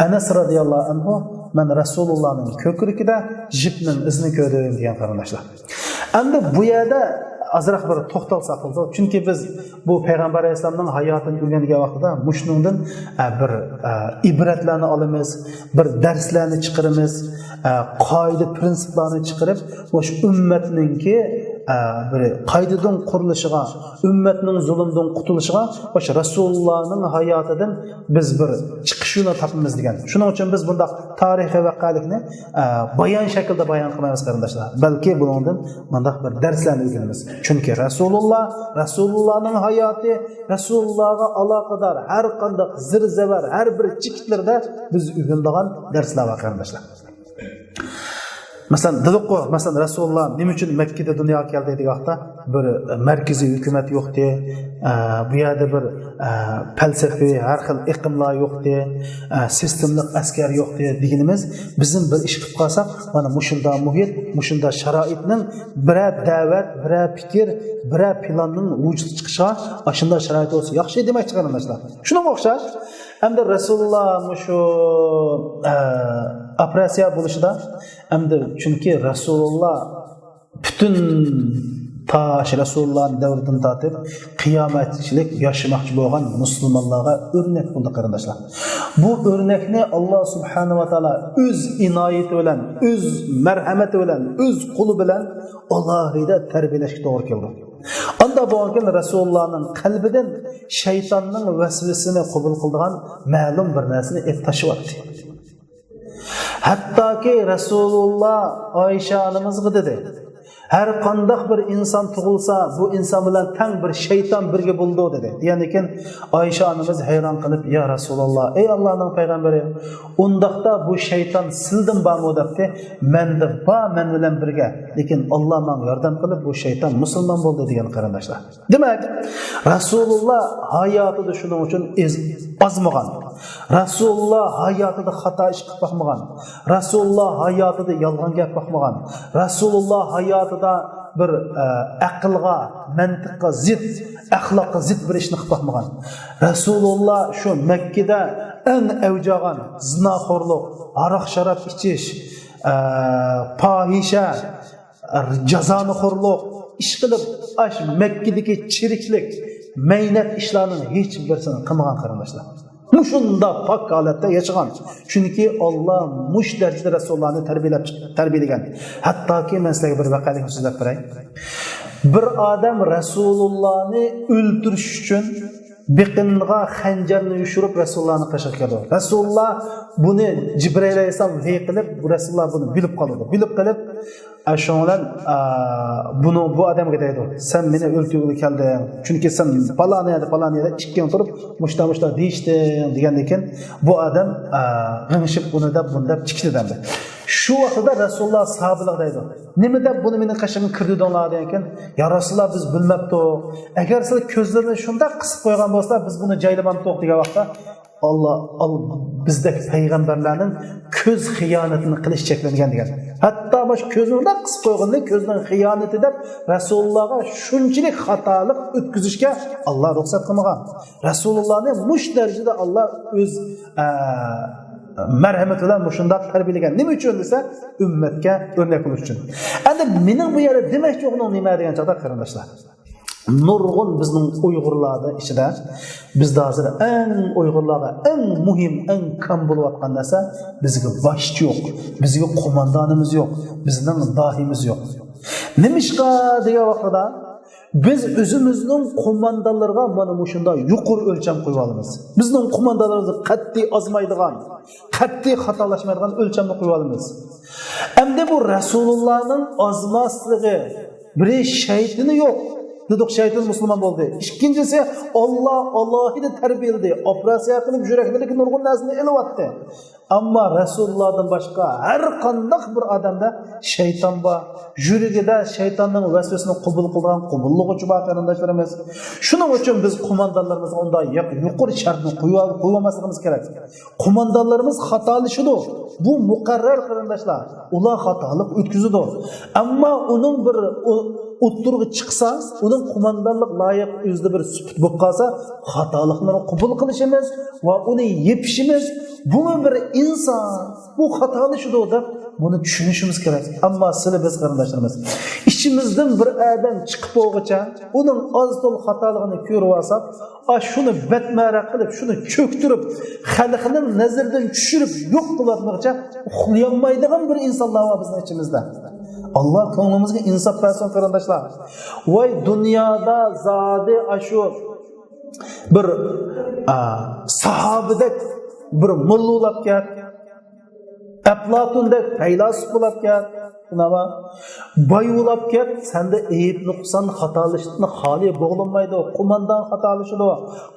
ئەنەس رازىياللاھۇ ئەنھۇ، مەن رەسۇلۇللانىڭ كۆكرىكىدە يىپنىڭ ئىزىنى كۆردۈم دېگەن، قېرىنداشلار. ئەمدى بۇ يەردە ئازراق بىر توختالساق بولىدۇ. چۈنكى بىز بۇ پەيغەمبەر ئەلەيھىسسالامنىڭ ھاياتىنى ئۆگەنگەن ۋاقتىدا مۇشۇنىڭدىن، ئە، بىر، ئە، ئىبرەتلەرنى ئالىمىز، بىر دەرسلەرنى چىقىرىمىز، ئە، قائىدە پىرىنسىپلارنى چىقىرىپ، مۇشۇ ئۈممەتنىڭكى، ئە، بىر قايتىدىن قۇرۇلۇشىغا، ئۈممەتنىڭ زۇلۇمدىن قۇتۇلۇشىغا مۇشۇ رەسۇلۇللانىڭ ھاياتىدىن بىز بىر چىقىش يولىنى تاپىمىز دېگەن. شۇنىڭ ئۈچۈن بىز بۇنداق تارىخىي ۋەقەلىكنى، ئە، بايان شەكلىدە بايان قىلمايمىز، قېرىنداشلار. بەلكى بۇنىڭدىن مۇنداق بىر دەرسلەرنى ئۆگىنىمىز. چۈنكى رەسۇلۇللا، رەسۇلۇللانىڭ ھاياتى، رەسۇلۇللاغا ئالاقىدار ھەر قانداق زىر-زەۋەر، ھەر بىر چېكىتلىرىدە بىز ئۆگىنىدىغان دەرسلەر بار، قېرىنداشلار. مەسىلەن، دېدۇققۇ، مەسىلەن، رەسۇلۇللا نېمە ئۈچۈن مەككىدە دۇنياغا كەلدى دېگەن ۋاقىتتا، بىر مەركىزىي ھۆكۈمەت يوقتى. ئە، بۇ يەردە بىر، ئە، پەلسەپىۋى ھەر خىل ئېقىملار يوقتى. ئە، سىستېمىلىق ئەسكەر يوقتى دېگىنىمىز، بىزمۇ بىر ئىش قىلىپ قالساق، مانا مۇشۇنداق مۇھىت، مۇشۇنداق شارائىتنىڭ بىرەر دەۋەت، بىرەر پىكىر، بىرەر پىلاننىڭ ۋۇجۇدقا چىقىشىغا ئاشۇنداق شارائىت بولسا ياخشى دېمەكچى، قېرىنداشلار. شۇنىڭغا ئوخشاش، ئەمدى رەسۇلۇللا مۇشۇ، ئە، ئوپېراتسىيە بولۇشىدا، ئەمدى چۈنكى رەسۇلۇللا پۈتۈن تا رەسۇلۇللانىڭ دەۋرىدىن تارتىپ قىيامەتچىلىك ياشىماقچى بولغان مۇسۇلمانلارغا ئۆرنەك بولدى، قېرىنداشلار. بۇ ئۆرنەكنى ئاللا سۇبھانەھۇ ۋە تائالا ئۆز ئىنايىتى بىلەن، ئۆز مەرھەمىتى بىلەن، ئۆز قولى بىلەن ئالاھىدە تەربىيەلەشكە توغرا كېلىدۇ. ئاندا بولغانكىن رەسۇلۇللانىڭ قەلبىدىن شەيتاننىڭ ۋەسۋەسىنى قوبۇل قىلىدىغان مەلۇم بىر نەرسىنى ئېلىپ تاشلىۋەتتى. ھەتتاكى رەسۇلۇللا ئائىشە ئانىمىزغا دېدى، ھەر قانداق بىر ئىنسان تۇغۇلسا، بۇ ئىنسان بىلەن تەڭ بىر شەيتان بىرگە بولىدۇ، دېدى. دېگەندىكىن ئائىشە ئانىمىز ھەيران قېلىپ، يا رەسۇلۇللا، ئەي ئاللانىڭ پەيغەمبىرى، ئۇنداقتا بۇ شەيتان سىلىدىن بارمۇ؟ دەپتى. مەندە بار، مەن بىلەن بىرگە. لېكىن ئاللا ماڭا ياردەم قىلىپ، بۇ شەيتان مۇسۇلمان بولدى، دېگەن، قېرىنداشلار. دېمەك، رەسۇلۇللا ھاياتىدا شۇنىڭ ئۈچۈن ئېز-، ئازمىغان. رەسۇلۇللا ھاياتىدا خاتا ئىش قىلىپ باقمىغان. رەسۇلۇللا ھاياتىدا يالغان گەپ باقمىغان. رەسۇلۇللا ھاياتىدا بىر، ئە، ئەقىلغا، مەنتىققا زىت، ئەخلاققا زىت بىر ئىشنى قىلىپ باقمىغان. رەسۇلۇللا شۇ مەككىدە ئەڭ ئەۋج ئالغان زىناخورلۇق، ھاراق-شاراب ئىچىش، ئە، پاھىشە، جازانىخورلۇق، ئىشقىلىپ، ئاش مەككىدىكى چىرىكلىك، مەينەت ئىشلارنىڭ ھېچ بىرسىنى قىلمىغان، قېرىنداشلار. مۇشۇنداق پاك ھالەتتە ياشىغان. چۈنكى ئاللا مۇشۇ دەرىجىدە رەسۇلۇللانى تەربىيەلەپ چىق-، تەربىيەلىگەن. ھەتتاكى مەن سىلەرگە بىر ۋەقەلىكنى سۆزلەپ بېرەي. بىر ئادەم رەسۇلۇللانى ئۆلتۈرۈش ئۈچۈن بېقىنىغا خەنجەرنى يوشۇرۇپ رەسۇلۇللانىڭ قېشىغا كېلىدۇ. رەسۇلۇللا بۇنى، جىبرىئىل ئەلەيھىسسالام ۋەھىي قىلىپ، رەسۇلۇللا بۇنى بىلىپ قالىدۇ. بىلىپ قېلىپ، ئە، شۇنىڭ بىلەن، ئە، بۇنىڭ، بۇ ئادەمگە دەيدۇ، سەن مېنى ئۆلتۈرگىلى كەلدىڭ. چۈنكى سەن پالان يەردە، پالان يەردە ئىككىڭ تۇرۇپ مۇشتا، مۇشتا دېيىشتىڭ، دېگەندىن كېيىن بۇ ئادەم، ئە، غىڭشىپ ئۇنى دەپ، بۇنى دەپ چىقتى دەمدى. شۇ ۋاقتىدا رەسۇلۇللا ساھابىلەرگە دەيدۇ، نېمە دەپ بۇنى مېنىڭ قېشىمغا كىردۈردۈڭلار دېگەنكىن، يا رەسۇلۇللا، بىز بىلمەپتۇق. ئەگەر سىلەر كۆزلىرىنى شۇنداق قىسىپ قويغان بولسا، بىز بۇنى جايلىمامتۇق دېگەن ۋاقىتتا، ئاللا، ئال-، بىزدەك پەيغەمبەرلەرنىڭ كۆز خىيانىتىنى قىلىش چەكلەنگەن دېگەن. ھەتتا مۇشۇ كۆزىنى مۇنداق قىسىپ قويغىنىنى كۆزىنىڭ خىيانىتى دەپ رەسۇلۇللاغا شۇنچىلىك خاتالىق ئۆتكۈزۈشكە ئاللا رۇخسەت قىلمىغان. رەسۇلۇللانى مۇشۇ دەرىجىدە ئاللا ئۆز، ئە، مەرھەمىتى بىلەن مۇشۇنداق تەربىيەلىگەن. نېمە ئۈچۈن دېسە، ئۈممەتكە ئۆرنەك بولۇش ئۈچۈن. ئەمدى مېنىڭ بۇ يەردە دېمەكچى بولغىنىم نېمە دېگەن چاغدا، قېرىنداشلار، نۇرغۇن بىزنىڭ ئۇيغۇرلاردا ئىچىدە، بىزدە ھازىر ئەڭ ئۇيغۇرلارغا ئەڭ مۇھىم، ئەڭ كام بولۇۋاتقان نەرسە، بىزگە باشچى يوق، بىزگە قوماندانىمىز يوق، بىزنىڭ داھىيمىز يوق. نېمىشقا دېگەن ۋاقتىدا، بىز ئۆزىمىزنىڭ قوماندانلىرىغا مانا مۇشۇنداق يۇقىرى ئۆلچەم قويۇۋالىمىز. بىزنىڭ قوماندانلىرىمىزنى قەتئىي ئازمايدىغان، قەتئىي خاتالاشمايدىغان ئۆلچەمنى قويۇۋالىمىز. ئەمدى بۇ رەسۇلۇللانىڭ ئازماسلىقى، بىرى شەيتىنى يوق، دېدۇق، شەيتان مۇسۇلمان بولدى. ئىككىنچىسى، ئاللا ئالاھىدە تەربىيەلىدى. ئوپېراتسىيە قىلىپ، يۈرەكلىرىدىكى نۇرغۇن نەرسىنى ئېلىۋەتتى. ئەمما رەسۇلۇللادىن باشقا ھەر قانداق بىر ئادەمدە شەيتان بار. يۈرىكىدە شەيتاننىڭ ۋەسۋەسىنى قوبۇل قىلىدىغان قوبۇللىغۇچى بار، قېرىنداشلىرىمىز. شۇنىڭ ئۈچۈن بىز قوماندانلىرىمىزغا ئۇنداق يۇق-، يۇقىرى شەرتنى قويۇۋال-، قويۇۋالماسلىقىمىز كېرەك. قوماندانلىرىمىز خاتالىشىدۇ. بۇ مۇقەررەر، قېرىنداشلار. ئۇلار خاتالىق ئۆتكۈزىدۇ. ئەمما ئۇنىڭ بىر ئو-، ئوتتۇرىغا چىقسا، ئۇنىڭ قوماندانلىق لايىقى ئۆزىدە بىر سۈپەت بولۇپ قالسا، خاتالىقلىرىنى قوبۇل قىلىشىمىز ۋە ئۇنى يېپىشىمىز، بۇمۇ بىر ئىنسان، بۇ خاتالىشىدۇ دەپ بۇنى چۈشىنىشىمىز كېرەك. ئەمما سىلى بىز، قېرىنداشلىرىمىز، ئىچىمىزدىن بىر ئادەم چىقىپ بولغۇچە، ئۇنىڭ ئاز-تولا خاتالىقىنى كۆرۈۋالساق، ئا، شۇنى بەتمەرەق قىلىپ، شۇنى چۆكتۈرۈپ، خەلقنىڭ نەزىرىدىن چۈشۈرۈپ، يوق قىلىۋەتمىگۈچە ئۇخلىيالمايدىغان بىر ئىنسانلار بار بىزنىڭ ئىچىمىزدە. ئاللا كۆڭلىمىزگە ئىنساپ بەرسۇن، قېرىنداشلار. ۋاي، دۇنيادا زادى ئاشۇ بىر، ئا، ساھابىدەك بىر موللا بولاپ كەت، ئەپلاتوندەك پەيلاسوپ بولاپ كەت، شۇنداقمۇ؟ باي بولاپ كەت، سەندە ئەيىب نۇقسان، خاتالىشىشتىن خالىي بولۇنمايدۇ. قوماندان خاتالىشىدۇ.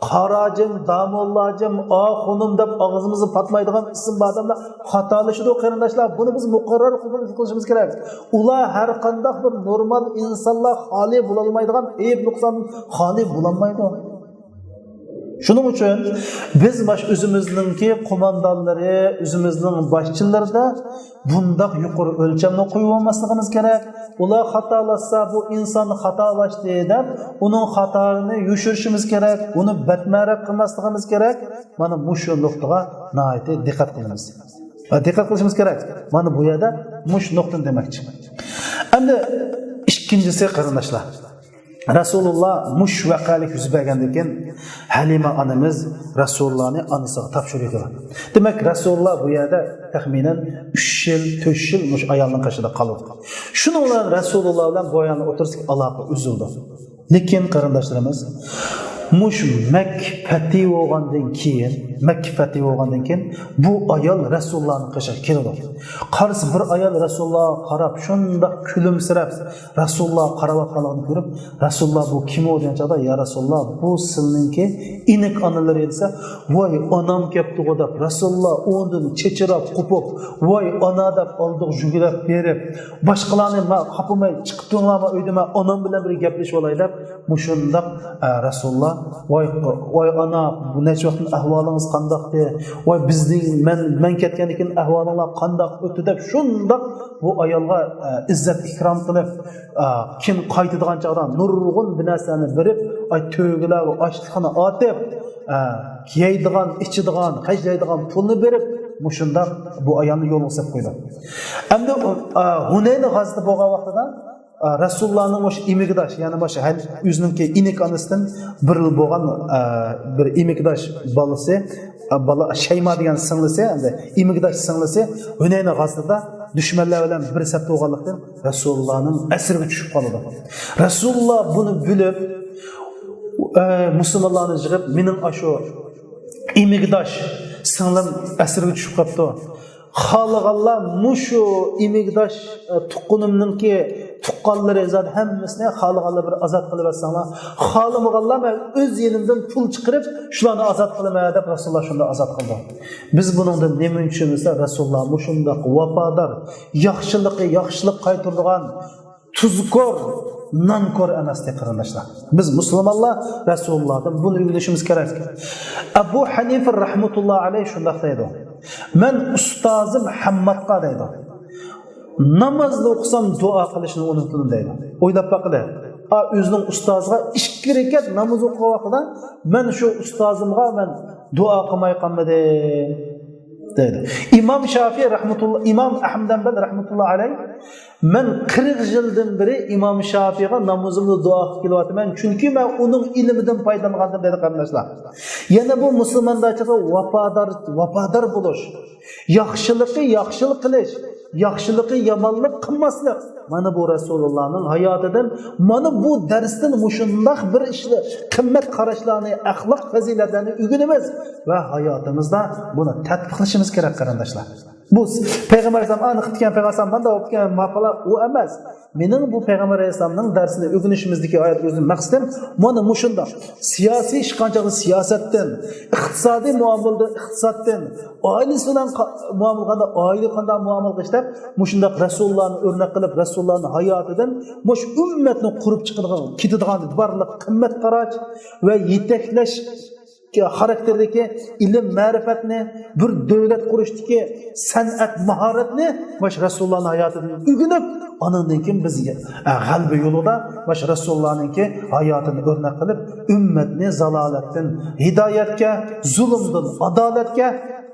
قاراجىم، داموللاجىم، ئاخۇنۇم دەپ ئاغزىمىزنى پاتمايدىغان ئىسىم بار ئادەملەر خاتالىشىدۇ، قېرىنداشلار. بۇنى بىز مۇقەررەر قوبۇل قىلىشىمىز كېرەك. ئۇلار ھەر قانداق بىر نورمال ئىنسانلار خالىي بولالمايدىغان ئەيىب نۇقساندىن خالىي بولالمايدۇ. شۇنىڭ ئۈچۈن بىز ماش-، ئۆزىمىزنىڭكى قوماندانلىرى، ئۆزىمىزنىڭ باشچىلىرىدا بۇنداق يۇقىرى ئۆلچەمنى قويۇۋالماسلىقىمىز كېرەك. ئۇلار خاتالاشسا، بۇ ئىنسان خاتالاشتى دەپ، ئۇنىڭ خاتالىرىنى يوشۇرۇشىمىز كېرەك، ئۇنى بەتمەرەپ قىلماسلىقىمىز كېرەك. مانا مۇشۇ نۇقتىغا ناھايىتى دىققەت قىلىمىز. ۋە دىققەت قىلىشىمىز كېرەك. مانا بۇ يەردە مۇشۇ نۇقتىنى دېمەكچى. ئەمدى ئىككىنچىسى، قېرىنداشلار، رەسۇلۇللا مۇشۇ ۋەقەلىك يۈز بەرگەندىن كېيىن ھەلىمە ئانىمىز رەسۇلۇللانى ئانىسىغا تاپشۇرۇۋېتىدۇ. دېمەك، رەسۇلۇللا بۇ يەردە تەخمىنەن ئۈچ يىل، تۆت يىل مۇشۇ ئايالنىڭ قېشىدا قالىدۇ. شۇنىڭ بىلەن رەسۇلۇللا بىلەن بۇ ئايالنىڭ ئوتتۇرىسىدىكى ئالاقە ئۈزۈلىدۇ. لېكىن، قېرىنداشلىرىمىز، مۇشۇ مەككە پەتھى بولغاندىن كېيىن، مەككە پەتھى بولغاندىن كېيىن بۇ ئايال رەسۇلۇللانىڭ قېشىغا كېلىدۇ. قارىسا، بىر ئايال رەسۇلۇللاغا قاراپ، شۇنداق كۈلۈمسىرەپ، رەسۇلۇللا قاراۋاتقانلىقىنى كۆرۈپ، رەسۇلۇللا، «بۇ كىم ئۇ؟» دېگەن چاغدا، «يا رەسۇلۇللا، بۇ سىلىنىڭكى ئىنىك ئانىلىرى» دېسە، «ۋاي، ئانام كەپتىغۇ» دەپ، رەسۇلۇللا ئۇنىڭدىن چېچىراپ قوپۇپ، «ۋاي، ئانا» دەپ ئالدىغا يۈگۈرۈپ بېرىپ، باشقىلارنى ما-، خاپىماي چىقىپ تۇرۇڭلار، ما ئۆيدە، مەن ئانام بىلەن بىر گەپلىشىپ ئالاي دەپ، مۇشۇنداق، ئە، رەسۇلۇللا، «ۋاي، ۋاي ئانا، بۇ نەچچە ۋاقىتتىن ئەھۋالىڭىز قانداقتى؟ ۋاي بىزنىڭ، مەن، مەن كەتكەندىن كېيىن ئەھۋالىڭلار قانداق ئۆتتى؟» دەپ، شۇنداق بۇ ئايالغا، ئە، ئىززەت ئىكرام قىلىپ، ئا، كېيىن قايتىدىغان چاغدا نۇرغۇن بىر نەرسىلەرنى بېرىپ، ئاي، تۆگىلەر ۋە ئاشلىقنى ئاتىپ، ئا، يەيدىغان، ئىچىدىغان، خەجلەيدىغان پۇلنى بېرىپ، مۇشۇنداق بۇ ئايالنى يولغا سېلىپ قويدى. ئەمدى، ئا، ھۇنەينى غازىتى بولغان ۋاقتىدا، ئا، رەسۇلۇللانىڭ مۇشۇ ئېمىكداش، يەنى مۇشۇ ھەل-، ئۆزىنىڭكى ئىنىك ئانىسىدىن بىر يىل بولغان، ئا، بىر ئېمىكداش بالىسى، ئا، بالا شەيما دېگەن سىڭلىسى، ئەمدى ئېمىكداش سىڭلىسى ھۇنەينى غازىتىدا دۈشمەنلەر بىلەن بىر سەپتە بولغانلىقتىن، رەسۇلۇللانىڭ ئەسىرىگە چۈشۈپ قالىدۇ. رەسۇلۇللا بۇنى بىلىپ، ئە، مۇسۇلمانلارنى يىغىپ، «مېنىڭ ئاشۇ ئېمىكداش سىڭلىم ئەسىرگە چۈشۈپ قاپتۇ. خالىغانلار مۇشۇ ئېمىكداش، ئە، تۇغقىنىمنىڭكى تۇغقانلىرى زادى ھەممىسىنى خالىغانلار بىر ئازاد قىلىۋەتسەڭلار. خالىمىغانلار مەن ئۆز يېنىمدىن پۇل چىقىرىپ، شۇلارنى ئازاد قىلىمەن» دەپ، رەسۇلۇللا شۇنداق ئازاد قىلدى. بىز بۇنىڭدىن نېمىنى چۈشىنىمىز دېسە، رەسۇلۇللا مۇشۇنداق ۋاپادار، ياخشىلىقى ياخشىلىق قايتۇرىدىغان، تۇزكور، نانكور ئەمەستى، قېرىنداشلار. بىز مۇسۇلمانلار رەسۇلۇللادىن بۇنى ئۆگىنىشىمىز كېرەك. ئەبۇ ھەنىفە رەھمەتۇللا ئەلەيھ شۇنداق دەيدۇ، «مەن ئۇستازىم ھەممادقا» دەيدۇ، «نامازدا ئوقۇسام دۇئا قىلىشنى ئۇنتۇدۇم» دەيدۇ. ئويلاپ باقىلى. ئا، ئۆزىنىڭ ئۇستازىغا ئىككى رەكەت ناماز ئوقۇغان ۋاقتىدا، «مەن شۇ ئۇستازىمغا مەن دۇئا قىلماي قالمىدىم» دەيدۇ. ئىمام شافىي رەھمەتۇللا، ئىمام ئەھمەد ھەمبەل رەھمەتۇللا ئەلەيھ، «مەن قىرىق يىلدىن بېرى ئىمام شافىيغا نامىزىمدا دۇئا قىلىپ كېلىۋاتىمەن، چۈنكى مەن ئۇنىڭ ئىلمىدىن پايدىلانغانىدىم» دەيدۇ، قېرىنداشلار. يەنە بۇ مۇسۇلماندارچىلىققا ۋاپادار، ۋاپادار بولۇش، ياخشىلىقى ياخشىلىق قىلىش، ياخشىلىقى يامانلىق قىلماسلىق. مانا بۇ رەسۇلۇللانىڭ ھاياتىدىن، مانا بۇ دەرستىن مۇشۇنداق بىر ئىشلار، قىممەت قاراشلارنى، ئەخلاق پەزىلەتلەرنى ئۆگىنىمىز ۋە ھاياتىمىزدا بۇنى تەتبىقلىشىمىز كېرەك، قېرىنداشلار. بۇ پەيغەمبەر ئەلەيھىسسالام ئانا قىپتىكەن، پەيغەمبەر ئەلەيھىسسالام مانداق بوپتىكەن، ماپالا، ئۇ ئەمەس. مېنىڭ بۇ پەيغەمبەر ئەلەيھىسسالامنىڭ دەرسىنى ئۆگىنىشىمىزدىكى ئايەت ئۆزۈم مەقسىتىم مانا مۇشۇنداق. سىياسىي ئىش قانچە سىياسەتتىن، ئىقتىسادىي مۇئامىلىدە ئىقتىسادتىن، ئائىلىسى بىلەن قا-، مۇئامىلە قىلغاندا ئائىلە قانداق مۇئامىلە قىلىش دەپ، مۇشۇنداق رەسۇلۇللانى ئۆرنەك قىلىپ، رەسۇلۇللانىڭ ھاياتىدىن مۇشۇ ئۈممەتنى قۇرۇپ چىقىدىغان، كېتىدىغان بارلىق قىممەت قاراش ۋە يېتەكلەش خاراكتېرىدىكى ئىلىم مەرىپەتنى، بىر دۆلەت قۇرۇشتىكى سەنئەت ماھارەتنى ماش رەسۇلۇللانىڭ ھاياتىدىن ئۆگىنىپ، ئانىڭدىن كېيىن بىز، ئە، غەلىبە يولىدا ماش رەسۇلۇللانىڭكى ھاياتىنى ئۆرنەك قىلىپ، ئۈممەتنى زالالەتتىن ھىدايەتكە، زۇلۇمدىن ئادالەتكە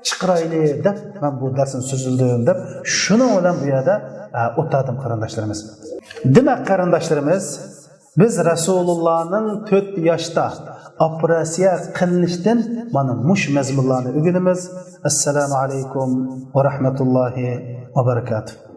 چىقىرايلى دەپ، مەن بۇ دەرسنى سۆزلىدىم دەپ، شۇنىڭ بىلەن بۇ يەردە، ئە، ئولتۇردۇم، قېرىنداشلىرىمىز. دېمەك، قېرىنداشلىرىمىز، بىز رەسۇلۇللانىڭ تۆت ياشتا ئوپېراتسىيە قىلىنىشتىن مانا مۇشۇ مەزمۇنلارنى ئۆگىنىمىز. ئەسسالامۇ ئەلەيكۇم ۋە رەھمەتۇللاھى ۋە بەرىكاتۇھ.